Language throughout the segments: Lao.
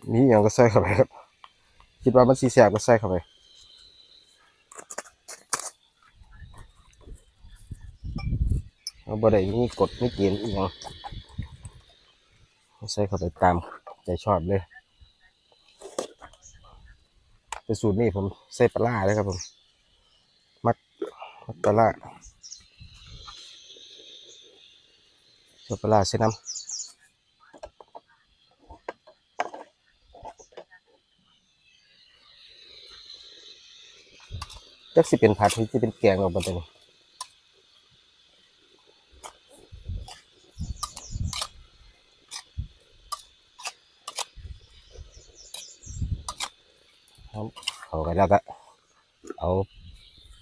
ມີຫຍັງກໍໃສ່ເຂົ້າໄປ ຄັບ ຄິດວ່າມັນຊິແຊບກໍໃສ່ເຂົ້າໄປ. ເຮົາບໍ່ໄດ້ມີກົດມີເກນອີ່ຫຍັງ ໃສ່ເຂົ້າໄປຕາມໃຈຊອບເລີຍ. ແຕ່ສູດນີ້ຜົມໃສ່ປາຫຼ້າເດີຄັບຜົມ ມັກ ມັກປາຫຼ້າ ໃສ່ປາຫຼ້າໃສ່ນຳ. ຈັກຊິເປັນຜັດ ຫຼືຊິເປັນແກງເນາະບັດນີ້. ເຂົ້າກັນແລ້ວກະເອົາ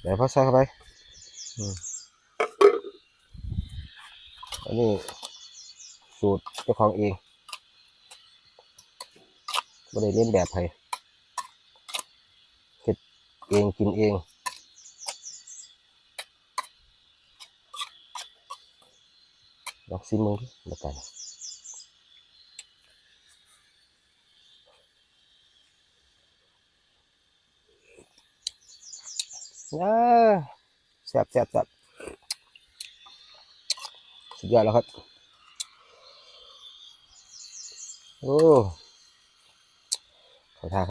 ໃບຜັກໃສ່ເຂົ້າໄປ. ອືມ ອັນນີ້ສູດເຈົ້າຂອງເອງ ບໍ່ໄດ້ລຽນແບບໃຜ ເຮັດເອງກິນເອງ. ລອງຊີມເບິ່ງດູ ບັກການ. ເອີ ແຊບໆໆ ສຸດຍອດແລ້ວຄັບ. ໂອ້ ເຂົ້າທ່າ.